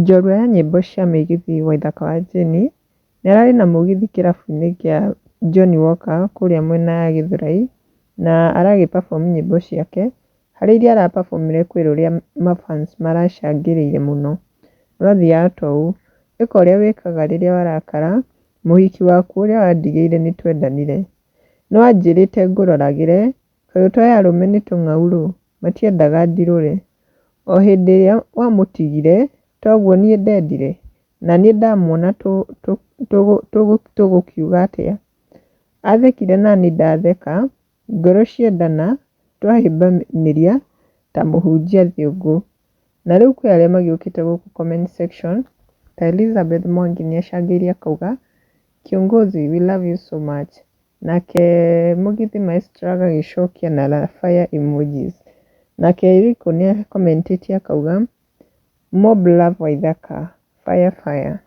Njorua ya nyĩmbo cia mĩgithi Waithaka wa Jane nĩararĩ na mũgithi kĩrabu-inĩ kĩa Johnnie Walker kũrĩa mwena ya Gĩthũrai, na aragĩ perform nyĩmbo ciake, harĩ iria ara perform ire kwĩ rũrĩa ma fans maracangĩrĩire mũno. Rwathiaga ta ũũ: ĩka ũrĩa wĩkaga rĩrĩa warakara, mũhiki waku ũrĩa wandigĩire nĩtwendanire, nĩwanjĩrĩte ngũroragĩre, kaĩ ũtoĩ arũme nĩ tũng'aurũ, matiendaga ndirũre, o hĩndĩ ĩrĩa wamũtigire toguo niĩ ndendire, naniĩ ndamuona tũgũkiuga atĩa, athekire naniĩ ndatheka, ngoro ciendana, twahĩmbanĩria ta mũhunjia Thiũngũ. Na rĩu kwĩ arĩa magĩũkĩte gũkũ comment section ta Elizabeth Mwangi nĩacangĩire akauga, "Kiongozi, we love you so much." Nake Mũgithi Maestro agagĩcokia na fire emojis. Nake Eriko nĩ commentĩte akauga, "Mob love Waithaka, fire fire."